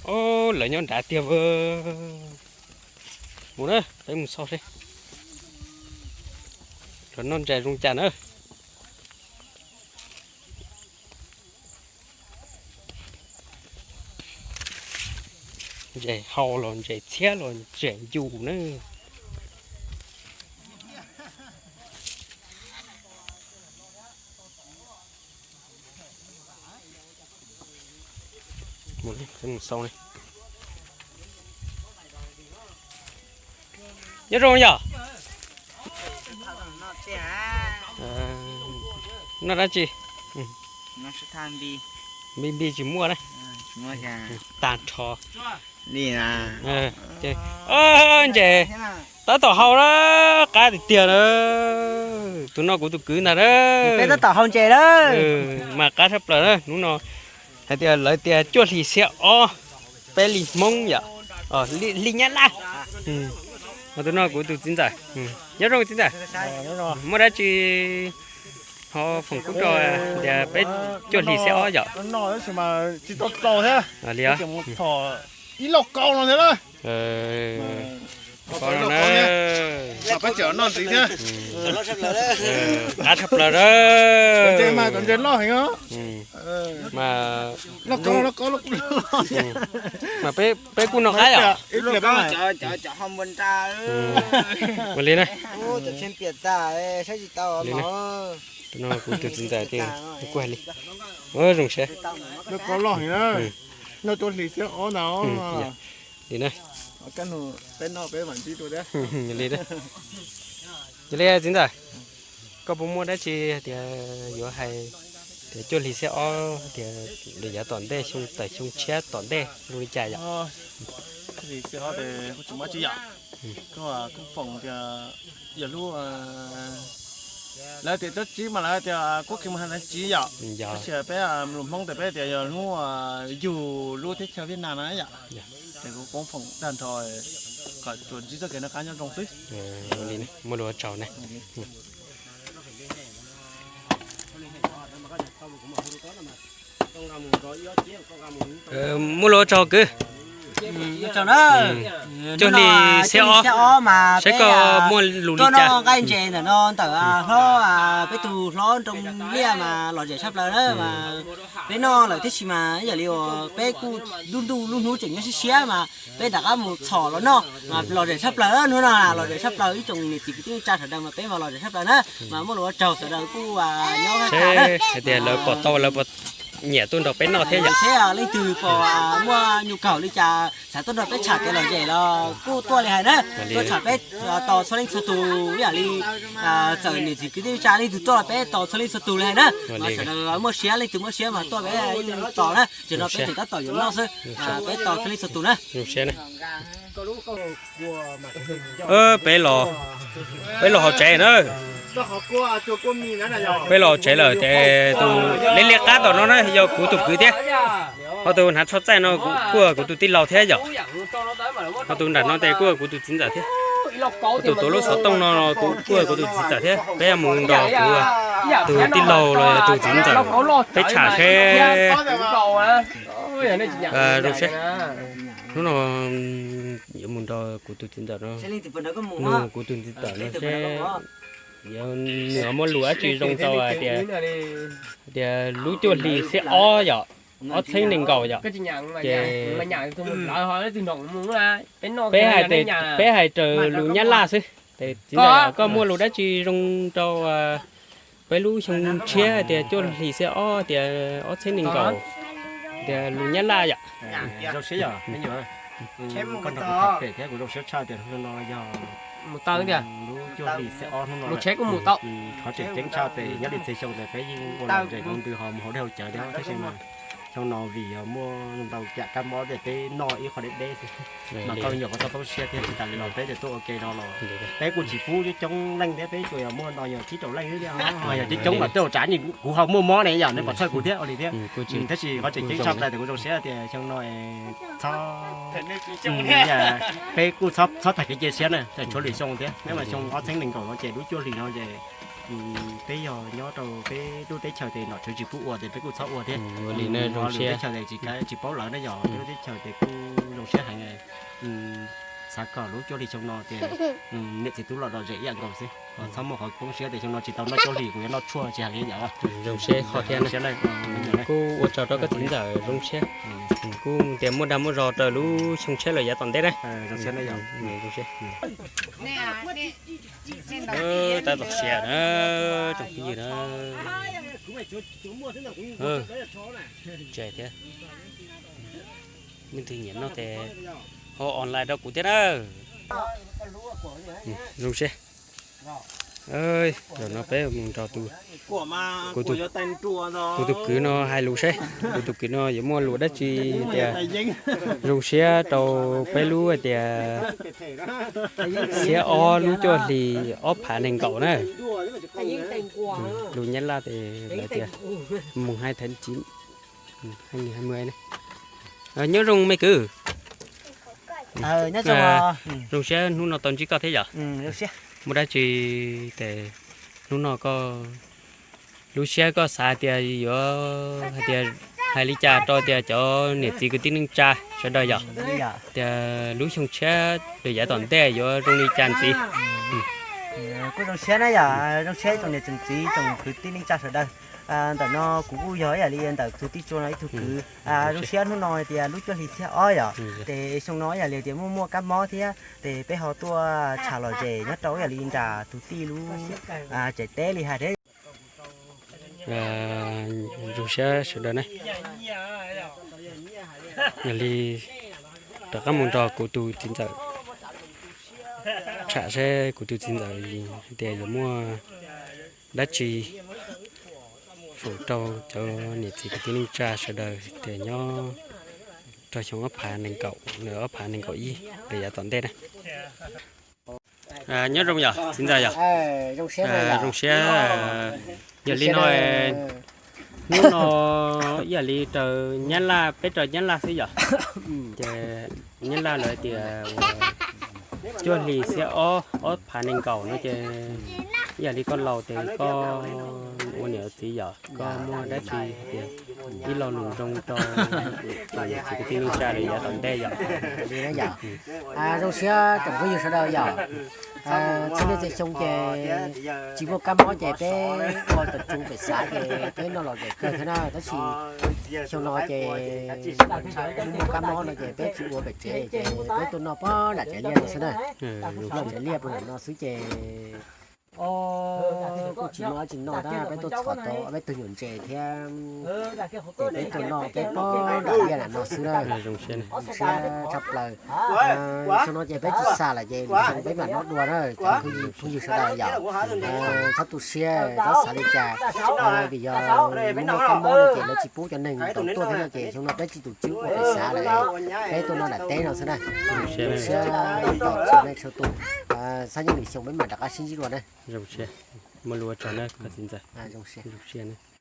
Lawv nyob nrad tiag vwm. Mus na, peb mus xauj seb lawv noj ntses zoo cas na. Ntses hau los ntses txhiab los ntses yus na. Nyob zoo yom? Noj dab tsi? Npij npij tsis muaj na. Tag nrho. Ntses tab tom hau na, qab tiag tiag na. Tus no kuv tus kwv ntag na. Mas qab tshaj plaws na hnub no. Hais tias lawv tias cuaj hlis xiab ob, peb li Hmoob yom, li Nyab Laj. Tus no kuv tus txiv ntxawm. Nyob zoo txiv ntxawm, muaj dab tsi ho foom kub rau tias peb cuaj hlis xiab ob yom? Li ib lauj kaub no thiab na. Ko no na, peb tseem noj ntxiv thiab. Qab tshaj plaws na. Ntses mas cov ntses loj heev os. Mas mas peb kuj noj qab yom? Ua li na. Tus no kuv tus txiv ntxawm tias kuj hais li. Zoo siab. Noj cuaj hlis xiab ob ntag. Li na. Li, yog li txiv ntxawm, koj puas muaj dab tsi tias yuav hais tias cuaj hlis xiab ob tias lwm yav tom ntej xyoo tawm xyoo tshiab tom ntej zoo li cas yom? Kuj tsis muaj tsi yom. Kuj foom tias yog lub, lawv tias tsob tsib mas lawv tias kuj kheev mus hais ntawd tsis yom. Tab sis peb lus Hmoob tias peb tias yog hnub yug lub teb chaws Viaj Nam na yom. Ces kuv kuj foom tag nrho kom tsuas ntsib txoj kev noj qab nyob zoo xwb. Muaj lus ua tsaug na. Muaj lus ua tsaug kwv. Cuaj hlis xiab ob, saib koj muaj lus li cas. Nqaij ntses ntawm no ntawm hlob, peb tus hlob nroo liaj mas lom zem tshaj plaws na mas peb noj lawm tib si mas ib yam li uas peb kuj ntuj ntuj lub hnub tseem nyob siab siab mas peb rov qab mus txhom los noj mas lom zem tshaj plaws hnub no lom zem tshaj plaws ib tsoom niam txiv kwv tij neej tsa sawv daws mas peb mas lom zem tshaj plaws na mas muaj lus ua tsaug sawv daws kuj nyob hais tias lawv pom tau lawv puas nyiam tuaj nrog peb noj thiab yom. Seb leej twg pom muaj nyu kaum li cas xav tuaj nrog peb tsham kev lom zem los kuj tuaj li hais na. Tuaj tsham peb tos txhua leej txhua tus ib yam li txawm niam txiv kwv tij neej tsa leej twg tuaj los peb tos txhua leej txhua tus li hais na. Mas sawv daws muaj siab leej twg muaj siab mas tuaj peb tos na. Ces no peb tseem tab tom yuav noj xwb, peb tos txhua leej txhua tus na. Peb los, peb los hauv tsev na. Peb los hauv tsev lawm ces tus liab liab qab tom no na yog kuv tus kwv thiab. Ho tus hnav tsho txaij no kuj yog kuv tus tij laug thiab yom. Ho tus nram no ces kuj yog kuv tus txiv ntxawm thiab. Ho tus tuav lub xov tooj no kuj yog kuv tus txiv ntxawm thiab. Peb mus nrog kuv tus tij laug los yog tus txiv ntxawm peb tsham seb zoo seb. Hnub no yuav mus nrog kuv tus txiv ntxawm no, nug kuv tus txiv ntxawm no seb nws ho muaj lus dab tsi zoo rau hais tias, tias lub cuaj hlis xiab ob yom, ob txhiab nees nkaum yom, ces peb hais, peb hais raws lus Nyab Laj xwb. Txiv ntxawm, koj muaj lus dab tsi zoo rau peb lub xyoo tshiab tias cuaj hlis xiab ob tias ob txhiab nees nkaum tias lus Nyab Laj yom? Zoo siab yom me nyuam, koj nrog kuv tham pem thiab kuv zoo siab tshaj tias hnub no yog lub cuaj hlis xiab ob hnub no, qhov tseem ceeb tshaj ces nyob li txhua xyoo ces peb yeej ua lom zem ntws ho mus hauv dej hauv cawv thiab tab sis mas xyoo no vim yog muaj ntau cam kab mob ces peb noj ib qho deb deb xwb. Mas koj me nyuam koj txhob poob siab thiab tsis tas li los peb tias tuaj ua ke no los peb kuj tsis pub coob leej thiab, peb tsuas yog muaj no yog tsib rau leej xwb thiab. Yog coob coob mas tej zaum tsam kuv ho muaj mob ne yom, nej pom txhawj kuv thiab ua li thiab. Tab sis qhov tseem ceeb tshaj plaws tias kuv zoo siab tias xyoo no txhob, peb kuj txhob tham kev cia siab na, tshuav lwm xyoo thiab, neb mas xyoo ob txhiab nees nkaum no ces lub cuaj hlis no ces Peb yog nyob rau peb lub teb chaws tes nom tswv tsis pub ua tes peb kuj txhob ua thiab. Ua li no zoo siab, teb chaws tes tsis paub lawv na yog peb lub teb chaws tes kuj zoo siab heev. Xav kom lub cuaj hli xyoo no ces niam txiv tub los dom zem ib yam nkaus xwb. Txhob muaj qhov poob siab tias xyoo no tsis tau noj cuaj hlis kuv yuav noj tshuaj tsis hais li yam. Zoo siab kho thiab na. Kuj ua tsaug rau koj txiv ntxawm zoo siab. Kuj tias muaj dag muaj zog rau lub xyoo tshiab los yav tom ntej na. Tab tom siav na, tsoom phooj ywg na. Tsev thiab. Leej twg nyiam noj tes ho online rau kuv thiab na. Zoo siab. Zaum no peb mus nrog kuv tus kwv no hais lus seb, kuv tus kwv no yuav muaj lus dab tsi tias zoo siab rau peb lub hais tias xiab ob lub cuaj hlis ob phav nees nkaum na. Lus Nyab Laj tes lawv tias mùng hai tháng chín hai nghìn hai mươi ne. Nyob zoo me kwv. Zoo siab hnub no tau ntsib koj thiab yom. Muaj dab tsi tes hnub no koj lub siab koj xav tias yuav hais tias hais li cas rau tias cov niam txiv kwv tij neej tsa sawv daws yom, tias lub xyoo tshiab lwm yav tom ntej yuav zoo li cas ntxiv. Kuj zoo siab na yom, zoo siab tsoom niam tsoom txiv tsoom kwv tij neej tsa sawv daws. Ntawm no kuv kuj yog ib yam li ntawm tus tij tsua no ib tug kwv. Zoo siab hnub no tias lub cuaj hli xiab ob yom, ces xyoo no ib yam li tias muaj muaj kab mob thiab ces peb ho tuaj tsham lom zem nyob rau ib yam li nram tus tij lub tsev teb li hais thiab. Zoo siab sawv daws ne. Yog li rov qab mus nrog kuv tus txiv ntxawm tsham seb kuv tus txiv ntxawm hais tias yuav muaj dab tsi foom rau cov niam txiv kwv tij neej tsa sawv daws tias nyob rau xyoo ob phav nees nkaum, ob phav nees nkaum ib lwm yav tom ntej na. Nyob zoo yom txiv ntxawm yom. Zoo siab. Yog li no hnub no ib yam li raws Nyab Laj, peb raws Nyab Laj xwb yom. Ces Nyab Laj lawv tias cuaj hlis xiab ob, ob phav nees nkaum no ces ib yam li koj laus ces koj ua niam txiv yom, koj muaj dab tsi hais tias ib lo lus zoo rau tsoom niam txiv kwv tij neej tsa lwm yav tom ntej yom. Zoo siab tsoom phooj ywg sawv daws yom. Txhua niaj txhua xyoo ces tsis muaj kab mob ces peb ua tom tsu pem xav ces peb noj lom zem kawg thiab na, tab sis xyoo no ces muaj kab mob no ces peb tsis ua pem tsev ces peb tuaj noj pem nram tsev liaj no xwb na. Nram tsev liaj pem nram no xwb ces kuj tsis muaj dab tsi noj na, peb tuaj txhom tau peb tug nyuam ntses thiab ces peb tuaj noj pem nram liaj nram no xwb na. Zoo siab tshaj plaws. Xyoo no ces peb tsis xa lawm ces lwm xyoo peb mam noj dua na cov phooj ywg sawv daws yom. Txhob tu siab, txhob xav li cas, vim yog muaj kab mob no ces lawv tsis pub cov neeg tau tuaj thiab no ces xyoo no peb tsis tus tswb ua pem xav lawm, peb tuaj noj nram teb no xwb na. Zoo siab txhua tus, xab yeej lwm xyoo peb mam rov qab sib ntsib dua na. Muaj lus ua tsaug na koj txiv ntxawm. Zoo siab.